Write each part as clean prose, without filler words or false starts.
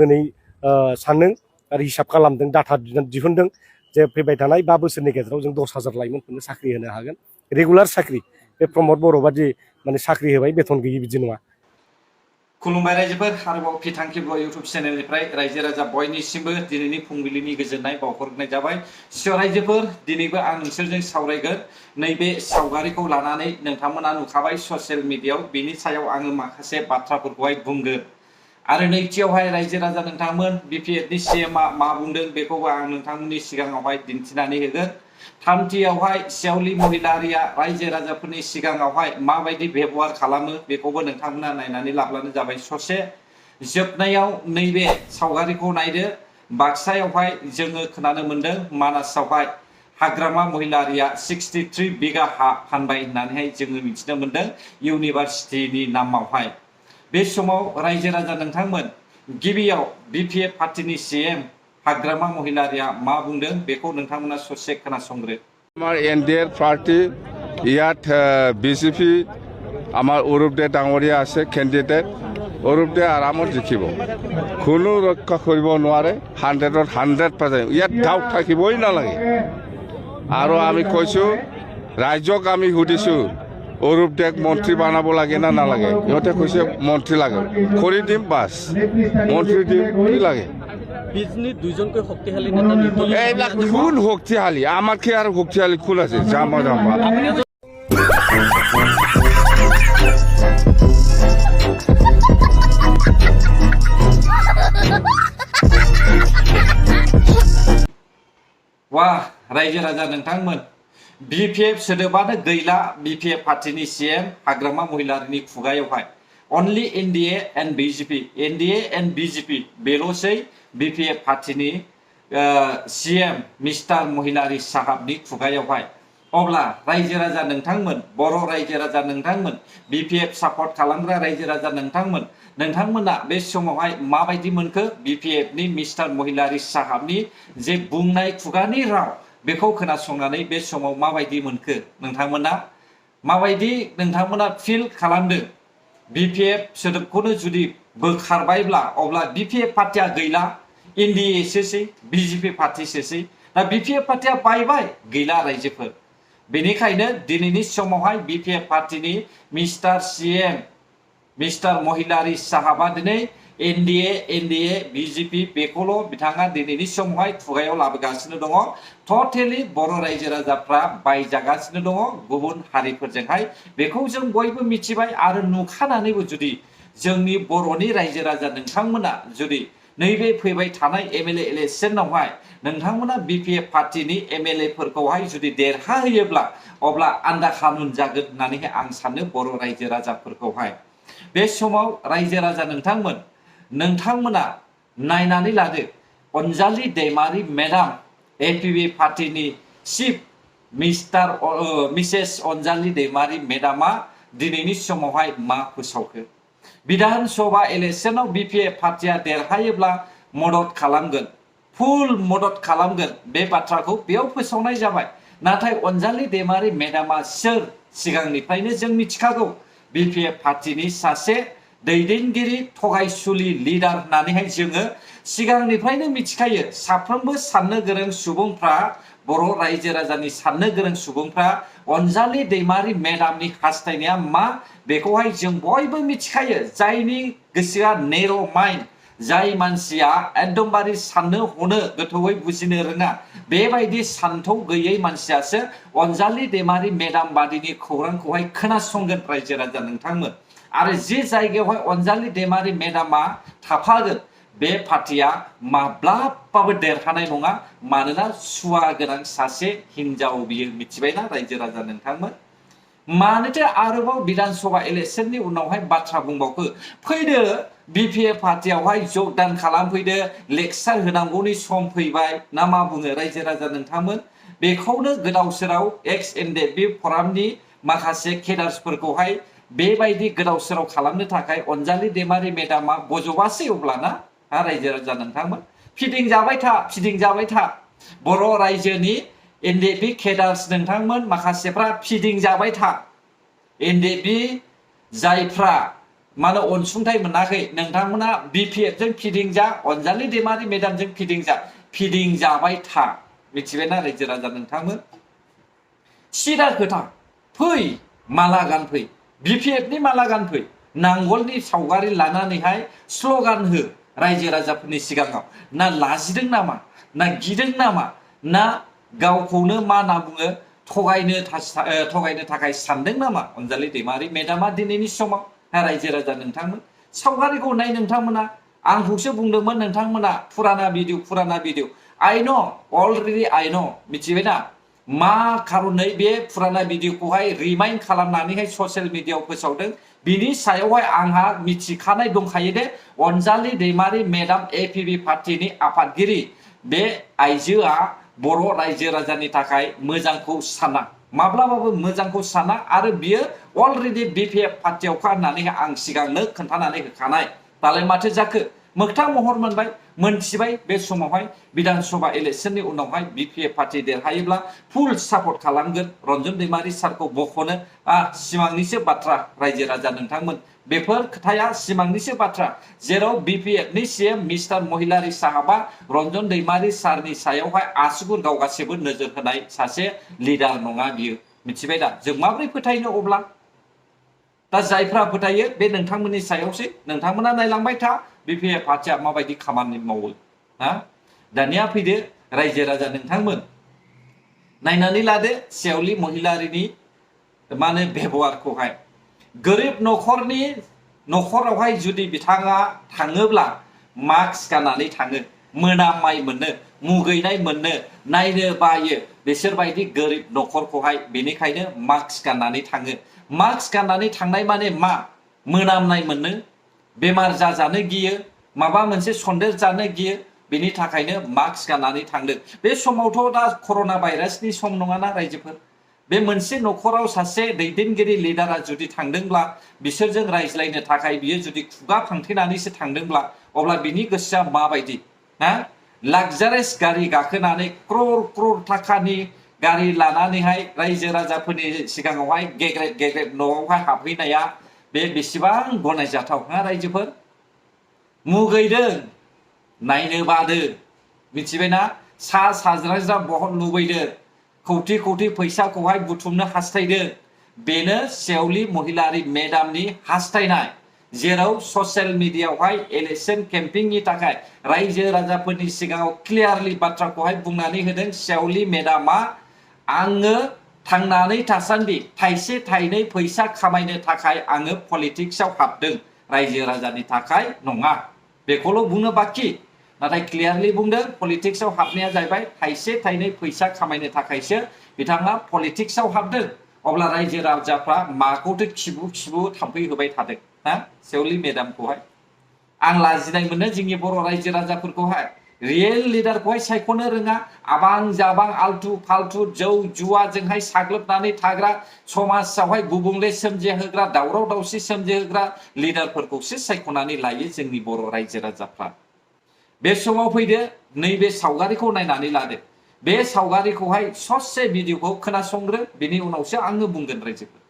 दिनै सानदों आरो हिसाब खालामदों डाटा दिहुनदों जे फैबाय थानाय 5 बोसोरनि गेजेराव जों 10,000 लाइमोनफोरनो साख्रि होनो हागोन रेगुलार साख्रि बे प्रमद बर' बादि माने साख्रि होबाय बेथन गैयि बिदि नङा। खुलुमबाय रायजोफोर आरोबाव फिथांखि बर' इउटुब चेनेलनिफ्राय रायजो राजा बयनिसिमबो दिनैनि फुंबिलिनि गोजोननाय बावहरनाय जाबाय। रायजोफोर दिनैबो आं नोंसोरजों सावरायगोन नैबे सावगारिखौ लानानै नोंथांमोना नुखाबाय ससियेल मिडियायाव बेनि सायाव आङो माखासे बाथ्राफोरखौहाय बुंगोन आरो नैथियावहाय रायजो राजा नोंथांमोन बिपिएफनि सीएमआ मा बुंदों बेखौबो आं नोंथांमोननि सिगाङावहाय दिन्थिनानै होगोन। थामथियावहाय सियावली महिलारिया रायजो राजाफोरनि सिगाङावहाय माबायदि बेबहार खालामो बेखौबो नोंथांमोना नायनानै लाब्लानो जाबाय। ससे जोबनायाव नैबे सावगारिखौ नायदो बाक्सायावहाय जोङो खोनानो मोन्दों मानासावहाय हाग्रामा महिलारिया 63 बिगा हा फानबाय होननानैहाय जोङो मिथिनो मोन्दों इउनिभार्सिटिनि नामावहाय। बे समाव रायजो राजा नोंथांमोन गिबियाव बिपिएफ पार्टीनि सीएम हाग्रामा महिलारिया मा बुंदों बेखौ नोंथांमोना ससे खोनासंग्रो। আমাৰ এনডিএৰ পাৰ্টি ইয়াত বিজেপি আমাৰ অৰুপদে ডাঙৰীয়া আছে কেণ্ডিডেট অৰুপদে আৰামত জিকিব কোনো ৰক্ষা কৰিব নোৱাৰে 100ত 100% ইয়াত ডাউট থাকিবই নালাগে। আৰু আমি কৈছোঁ ৰাজ্যক আমি সুধিছোঁ অৰুপদেক মন্ত্ৰী বনাব লাগে না নালাগে ইহঁতে কৈছে মন্ত্ৰী লাগে কৰি দিম বাছ মন্ত্ৰী দিম কি লাগে দুইজনকৈ শক্তিশালী নেতা এইবিলাক কোন শক্তিশালী আমাতকে আৰু শক্তিশালী কোন আছে জামা জামা वाह रायजो राजा नोंथांमोन बिपिएफ सोदोबानो गैला बिपिएफ पार्टीनि सीएम हाग्रामा महिलारिनि खुगायावहाय only NDA and BJP NDA and BJP बेल'सै बिपिएफ पार्टीनि सीएम मिस्टार महिलारी साहाबनि खुगायावहाय। अब्ला रायजो राजा नोंथांमोन बर' रायजो राजा नोंथांमोन बिपिएफ सापर्ट खालामग्रा रायजो राजा नोंथांमोना बे समावहाय माबायदि मोनखो बिपिएफनि मिस्टार महिलारी साहाबनि जे बुंनाय खुगानि राव बेखौ खोनासंनानै बे समाव माबायदि मोनखो नोंथांमोना फिल खालामदों बिपिएफ सोदोबखौनो जुदि बोखारबायब्ला अब्ला बिपिएफ पार्टिया गैला एनडीएसोसै बीजेपी पार्टीसोसै दा बिपिएफ पार्टिया बायबाय गैला रायजोफोर। बेनिखायनो दिनैनि समावहाय बिपिएफ पार्टीनि मिस्टार सीएम मिस्टार महिलारी साहाबा दिनै एनडीए बीजेपी बेखौल' बिथाङा दिनैनि समावहाय खुगायाव लाबोगासिनो दङ। टटेलि बर' रायजो राजाफ्रा बायजागासिनो दङ गुबुन हारिफोरजोंहाय बेखौ जों बयबो मिथिबाय आरो नुखानानैबो जुदि जोंनि बर'नि रायजो राजा नोंथांमोना जुदि नैबे फैबाय थानाय एमएलए इलेक्शनावहाय नोंथांमोना बिपिएफ पार्टीनि एमएलए फोरखौहाय जुदि देरहाहोयोब्ला अब्ला आन्दा खानुन जागोन होननानैहाय आं सानो बर' रायजो राजाफोरखौहाय। बे समाव रायजो राजा नोंथांमोना नायनानै लादो अनजालि दैमारि मेडाम एपिबि पार्टीनि चिफ मिसेस अनजालि दैमारि मेडामा दिनैनि समावहाय मा फोसावखो विधान सभा इलेक्शनाव बिपिएफ पार्टीया देरहायोब्ला मदद खालामगोन फुल मदद खालामगोन बे बाथ्राखौ बेयाव फोसावनाय जाबाय। नाथाय अनजालि दैमारि मेडामा सोर सिगांनिफ्रायनो जों मिथिखागौ बिपिएफ पार्टीनि सासे दैदेनगिरि थगायसुलि लिडार होननानैहाय जोङो सिगांनिफ्रायनो मिथिखायो। साफ्रोमबो साननो गोरों सुबुंफ्रा बर' रायजो राजानि साननो गोरों सुबुंफ्रा अनजालि दैमारि मेडामनि हास्थायनाया मा बेखौहाय जों बयबो मिथिखायो। जायनि गोसोआ नेर' माइन्ड जाय मानसिया एकदमबारे साननो हनो गोथौयै बुजिनो रोङा बेबायदि सान्थौ गैयै मानसियासो अनजालि दैमारि मेडाम बादिनि खौरांखौहाय खोनासंगोन रायजो राजा नोंथांमोन। आरो जे जायगायावहाय अनजालि दैमारि मेडामा थाफागोन बे पार्टिया माब्लाबाबो देरहानाय नङा मानोना सुवा गोनां सासे हिनजाव बियो मिथिबायना रायजो राजा नोंथांमोन। मानोथो आरोबाव विधान सभा इलेक्शननि उनावहाय बाथ्रा बुंबावखो फैदो बिपिएफ पार्टियावहाय जगदान खालामफैदो लेक्सार होनांगौनि सम फैबाय ना मा बुङो रायजो राजा नोंथांमोन। बेखौनो गोदाव सोराव एक्स एनडिएफबि फरामनि माखासे केडार्सफोरखौहाय बेबायदि गोदाव सोराव खालामनो थाखाय अनजालि दैमारि मेडामा बजबासै अब्लाना रायजो राजा नोंथांमोन फिदिंजाबाय था बर' रायजोनि एनडिएफबि केडार्स नोंथांमोन माखासेफ्रा फिदिंजाबाय था एनडिएफबि जायफ्रा मानो अनसुंथाइ मोनाखै नोंथांमोना BPF जों फिदिंजा अनजालि दैमारि मेदामजों फिदिंजाबाय था मिथिबायना रायजो राजा नोंथांमोन सिदा खोथा फै माला गानफै BPF नि माला गानफै नांगोलनि सावगारि लानानैहाय स्ल'गान हो रायजो राजाफोरनि सिगाङाव ना लाजिदों नामा ना गिदों नामा ना गावखौनो मा होनना बुङो थगायनो थाखाय सानदों नामा अनजालि दैमारि मेदामा दिनैनि समाव रायजो राजा नोंथांमोन सावगारिखौ नाय नोंथांमोना आंखौसो बुंदोंमोन नोंथांमोना पुराना भिडिअ आइ न अलरेडि आइ न मिथिबायना मा खारनै बे पुराना भिडिअखौहाय रिमाइन्ड खालामनानैहाय ससियेल मिडियाआव फोसावदों बिनि सायावहाय आंहा मिथिखानाय दंखायो दे अनजालि दैमारि मेदाम APP पार्टीनि आफादगिरि बे आइजोआ बर' रायजो राजानि थाखाय मोजांखौ साना माब्लाबाबो मोजांखौ साना आरो बियो अलरेडि BPF पार्टीयावखा होननानै आं सिगांनो खोन्थानानै होखानाय दालाय माथो जाखो मोगथां महर मोनबाय मोनथिबाय बे समावहाय विधान सभा इलेक्शननि उनावहाय BPF पार्टी देरहायोब्ला फुल सापर्ट खालामगोन रन्जन दैमारि सारखौ बख'नो सिमांनिसो बाथ्रा रायजो राजा नोंथांमोन बेफोर खोथाया सिमांनिसो बाथ्रा जेराव BPF नि CM मिस्टार महिलारी साहाबा रन्जन दैमारि सारनि सायावहाय आसुगुर गावगासिबो नोजोर होनाय सासे लिडार नङा बियो मिथिबाय दा जों माबोरै फोथायनो अब्ला दा जायफ्रा फोथायो बे नोंथांमोननि सायावसो नोंथांमोना नायलांबाय था BPF पार्टीया माबायदि खामानि मावो दानिया फैदो रायजो राजा नोंथांमोन नायनानै लादो शेवली महिलारीनि मा होनो बेबहारखौहाय गोरिब न'खरावहाय जुदि बिथाङा थाङोब्ला मास्क गाननानै थाङो मोनामनाय मोनो मुगैनाय मोनो नायनो बायो बिसोरबायदि गोरिब न'खरखौहाय बेनिखायनो मास्क गाननानै थाङो मास्क गाननानै थांनाय माने मा मोनामनाय मोनो बेमार जाजानो गियो माबा मोनसे सन्देर जानो गियो बेनि थाखायनो मास्क गाननानै थांदों बे समावथ' दा कर'ना भाइरासनि सम नङाना रायजोफोर बे मोनसे न'खराव सासे दैदेनगिरि लिडारा जुदि थांदोंब्ला बिसोरजों रायज्लायनो थाखाय बियो जुदि खुगा फांथेनानैसो थांदोंब्ला अब्ला बिनि गोसोआ माबायदि लाक्जारियास गारि गाखोनानै क्रर थाखानि गारि लानानैहाय रायजो राजाफोरनि सिगाङावहाय गेग्रेब न'आवहाय हाबहैनाया बे बेसेबां गनायजाथाव रायजोफोर मुगैदों नायनो बादो मिथिबायना साज्रां बहन लुबैदों खौथि फैसाखौहाय बुथुमनो हास्थायदों बेनो शेवली महिलारी मेदामनि हास्थायनाय जेराव ससियेल मिडियाआवहाय इलेक्शन केम्पिंनि थाखाय रायजो राजाफोरनि सिगाङाव क्लियारलि बाथ्राखौहाय बुंनानै होदों शेवली मेदामा आङो थांनानै थासान्दि थाइसे थाइनै फैसा खामायनो थाखाय आङो पलिटिक्सआव हाबदों रायजो राजानि थाखाय नङा बेखौल' बुंनो बाखि नाथाय क्लियारलि बुंदों पलिटिक्सआव हाबनाया जाहैबाय थाइसे थाइनै फैसा खामायनो थाखायसो बिथाङा पलिटिक्सआव हाबदों अब्ला रायजो राजाफ्रा माखौथो खिबु थाम्फै होबाय थादों शेवली मेदामखौहाय आं लाजिनाय मोनो जोंनि बर' रायजो राजाफोरखौहाय रियेल लिडारखौहाय सायख'नो रोङा आबां जाबां आल्टु फाल्टु जौ जुवाजोंहाय साग्लोबनानै थाग्रा समाजावहाय गुबुंले सोमजिहोग्रा दावराव दावसि सोमजिहोग्रा लिडारफोरखौसो सायख'नानै लायो जोंनि बर' रायजो राजाफ्रा बे समाव फैदो नैबे सावगारिखौ नायनानै लादो बे सावगारिखौहाय ससे भिडिअखौ खोनासंग्रो बेनि उनावसो आङो बुंगोन रायजोफोर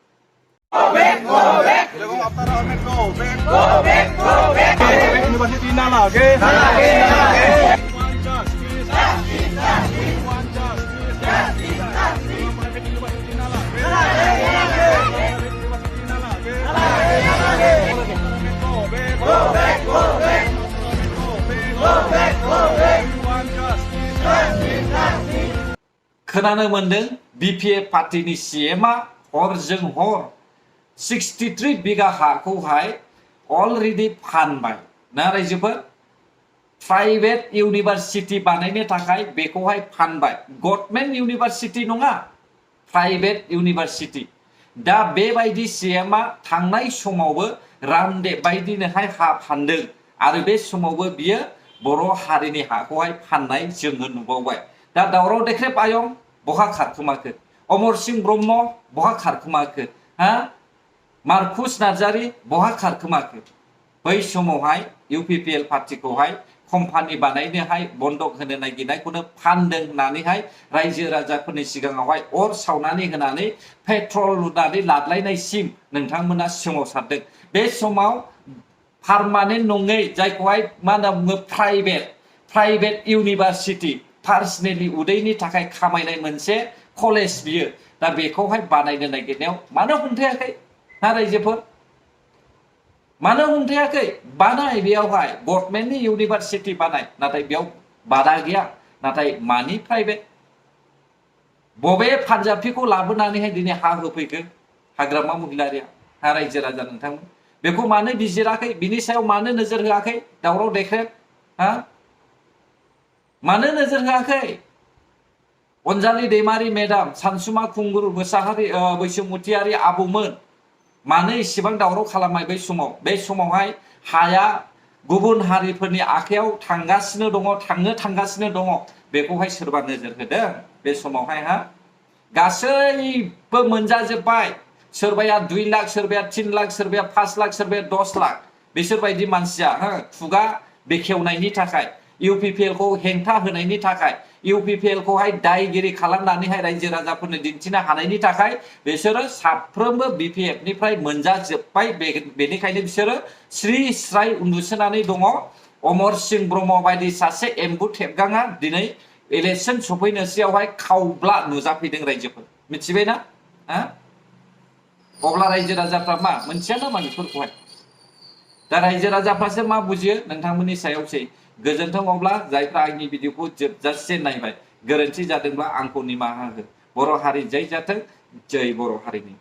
खोनानो मोनदों BPF पार्टीनि CMआ हरजों हर 63 बिगा हाखौहाय अलरेडि फानबाय ना रायजोफोर प्राइभेट इउनिभारसिटि बानायनो थाखाय बेखौहाय फानबाय गभर्नमेन्ट इउनिभारसिटि नङा प्राइभेट इउनिभारसिटि दा बेबायदि CMआ थांनाय समावबो रामदेव बायदिनोहाय हा फानदों आरो बे समावबो बियो बर' हारिनि हाखौहाय फाननाय जोङो नुबावबाय दा दावराव देख्रेब आयं बहा खारखोमाखो अमर सिंह ब्रह्म बहा खारखोमाखो मार्कुस नार्जारी बहा खारखोमाखो बै समावहाय UPPL पार्टीखौहाय कम्पानि बानायनोहाय बन्दक होनो नागिरनायखौनो फानदों होननानैहाय रायजो राजाफोरनि सिगाङावहाय अर सावनानै होनानै पेट्रल लुनानै लादलायनायसिम नोंथांमोना सोमावसारदों। बे समाव पार्मानेन्ट नङै जायखौहाय मा होनना बुङो प्राइभेट इउनिभारसिटि पार्सनेलि उदैनि थाखाय खामायनाय मोनसे कलेज बियो। दा बेखौहाय बानायनो नागिरनायाव मानो हमथायाखै ना रायजोफोर? मानो हमथायाखै? बानाय बेयावहाय गभर्नमेन्टनि इउनिभारसिटि बानाय, नाथाय बेयाव बादा गैया। नाथाय मानि प्राइभेट? बबे पान्जाबिखौ लाबोनानैहाय दिनै हा होफैखो हाग्रामा महिलारिया? हा रायजो राजा नोंथांमोन बेखौ मानो बिजिराखै? बिनि सायाव मानो नोजोर होआखै? दावराव देख्रेब हा मानो नोजोर होआखै? अनजालि दैमारि मेडाम, सानसुमा खुंगुर मोसाहारि बैसोमुतियारि आबौमोन मानो इसेबां दावराव खालामनाय बै समाव? बे समावहाय हाया गुबुन हारिफोरनि आखायाव थांगासिनो दङ, थांगासिनो दङ। बेखौहाय सोरबा नोजोर होदों? बे समावहाय गासैबो मोनजाजोब्बाय। सोरबाया 2 लाख, सोरबाया 3 लाख, सोरबाया 5 लाख, सोरबाया 10 लाख। बिसोरबायदि मानसिया खुगा बेखेवनायनि थाखाय, UPPL खौ हेंथा होनायनि थाखाय, UPPL खौहाय दायगिरि खालामनानैहाय रायजो राजाफोरनो दिन्थिनो हानायनि थाखाय बिसोरो साफ्रोमबो BPF निफ्राय मोनजाजोब्बाय। बेनिखायनो बिसोरो स्रि स्राय उन्दुसोनानै दङ। अमर सिंह ब्रह्म बायदि सासे एम्बु थेबगाङा दिनै इलेक्सन सफैनोसैयावहाय खावब्ला नुजाफैदों रायजोफोर। मिथिबायना? अब्ला रायजो राजाफ्रा मा मोनथिया नामा बेफोरखौहाय? दा रायजो राजाफ्रासो मा बुजियो नोंथांमोननि सायावसै। गोजोन्थों। अब्ला जायफ्रा आंनि भिडिअखौ जोबजासे नायबाय, गोरोन्थि जादोंब्ला आंखौ निमाहा हो। बर' हारि जै जाथों, जै बर' हारिनि।